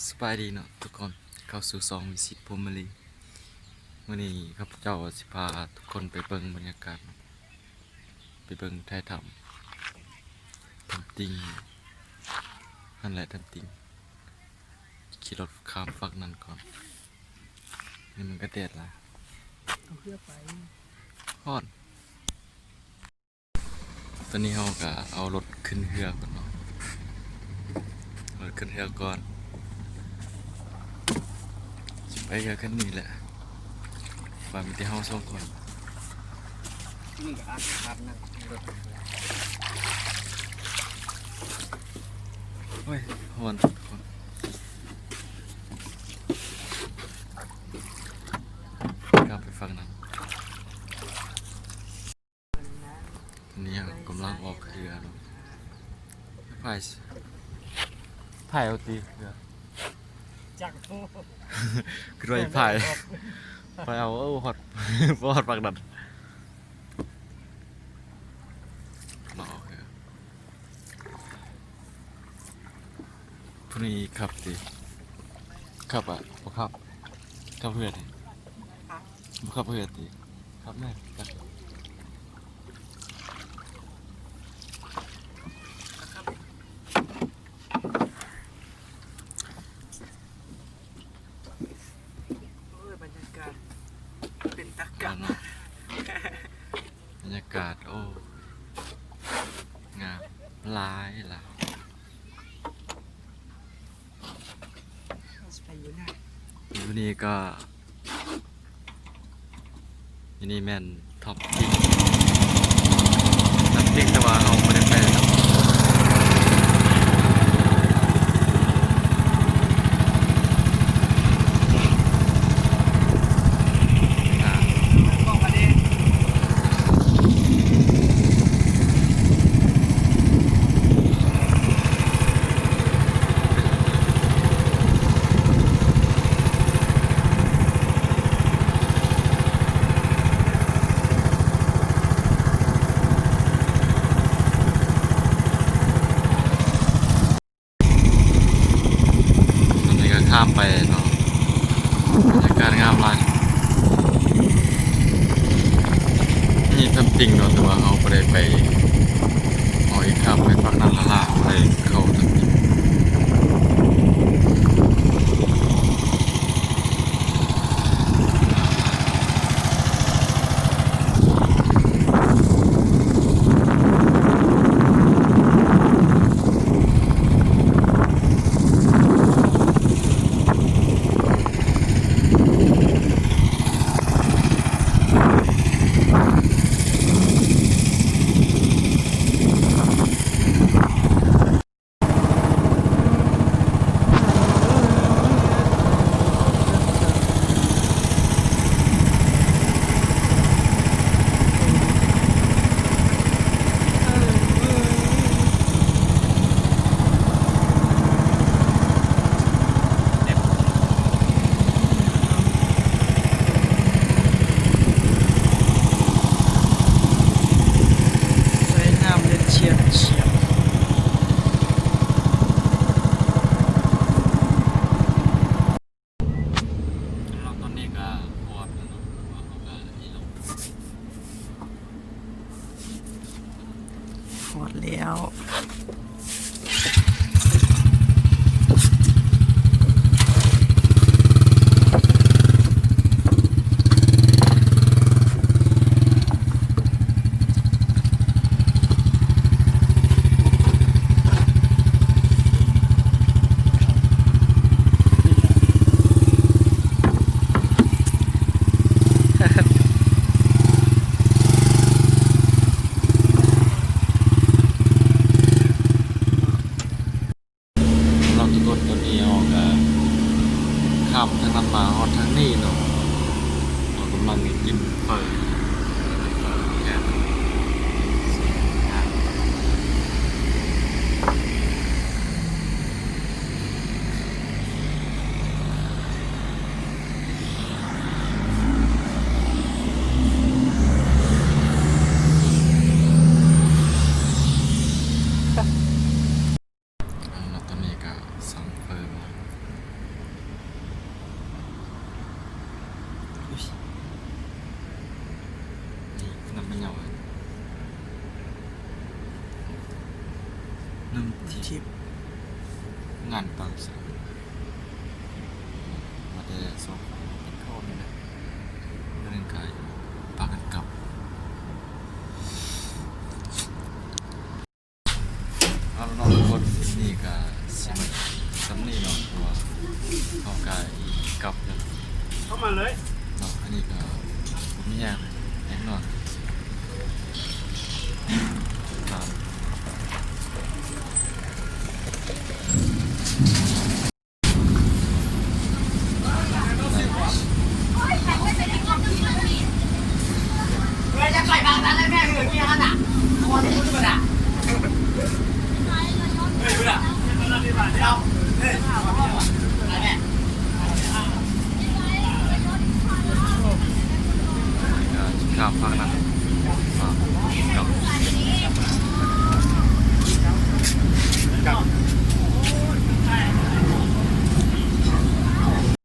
ສະບາຍດີເນາະທຸກຄົນ, ເຂົ້າສູ່ຊ່ອງວິສິດ ພູມມະລີ. ມື້ນີ້ຂ້າພະເຈົ້າຊິພາທຸກຄົນໄປເບິ່ງບັນຍາກາດເນາະ, ໄປເບິ່ງໄທຖ້ຳ, ຖ້ຳຕິ່ງ, ຫັ້ນແຫຼະຖ້ຳຕິ່ງ. ຂີ່ລົດຂ້າມຝັ່ງນັ້ນກ່ອນ, ນີ້ມັນກະແດດຫຼາຍ. ເອົາເຮືອໄປ. ຮ້ອນ. ຕອນນີ້ເຮົາກະເອົາລົດຂຶ້ນເຮືອກ່ອນເນາະ, ເອົາລົດຂຶ້ນເຮືອກ່ອນ, ຊິໄປເຮືອຄັນນີ້ແຫຼະ, ວ່າມີແຕ່ເຮົາສອງຄົນ. ນີ້ກະອາດຈະຂັບນຳລົດ. ໂອ້ຍ ຮ້ອນທຸກຄົນ, ຂ້າມໄປຝັ່ງນັ້ນ. ນີ້ເຮົາກຳລັງອອກເຮືອເນາະ. ພາຍ ພາຍເອົາຕິເຮືອ? ຈັກ ຄືວ່າພາຍ ພາຍເອົາ. ເອີ ຮອດ ຮອດປາກນັ້ນ. ມາອອກເຮືອ. ຜູ້ນີ້ຂັບຕິ? ຂັບອະ? ບໍ່ຂັບ. ຂັບເຮືອຕິ? ບໍ່ຂັບເຮືອຕິ? ຂັບແມ່ນຈັກ. ໂອ້ຍ ບັນຍາກາດເປັນຕາກັກເນາະ, ບັນຍາກາດ ໂອ້ ງາມຫຼາຍຫຼາຍ. ຢູ່ນີ້ກໍ ຢູ່ນີ້ແມ່ນທັບຕິ່ງ, ທັບຕິ່ງ ແຕ່ວ່າເຮົາບໍ່ໄດ້ໄປເນາະ. ອັນນີ້ກໍຂ້າມໄປເນາະ, ບັນຍາກາດງາມຫຼາຍ. ນີ້ຖ້ຳຕິ່ງເນາະ, ແຕ່ວ່າເຮົາບໍ່ໄດ້ໄປ, ເຮົາອີກຂ້າມໄປຝັ່ງນັ້ນລະລະ, ບໍ່ໄດ້ເຂົ້າຖ້ຳຕິ່ງ. ສວຍງາມເລີຍ ສຽບ ສຽບ. ສຳລັບຕອນນີ້ກໍຮອດແລ້ວເນາະ, ຮອດແລ້ວ. ເນາະທຸກຄົນ, ຕອນນີ້ເຮົາກະຂ້າມທາງນັ້ນມາຮອດທາງນີ້ເນາະ, ເຮົາກຳລັງກິນເຝີ. ອັນນັ້ນ ຕອນນີ້ກະສັ່ງເຝີມາ, ຄລິບງານປາງສາ ວ່າແຕ່ສອງຄົນກິນເຂົ້ານີ້ແຫຼະ ມື້ໜຶ່ງກໍພາກັນກັບ. ເອົາລະເນາະທຸກຄົນ ຄລິບນີ້ກໍຊິມາສ່ຳນີ້ເນາະ ເພາະວ່າເຮົາກໍອີກັບແລ້ວ ເຂົ້າມາເລີຍເນາະ. ອັນນີ້ກໍບໍ່ມີຫຍັງ ແນ່ນອນ ຕາມ ຂ້າມພາກນັ້ນ ຂ້າມກັບ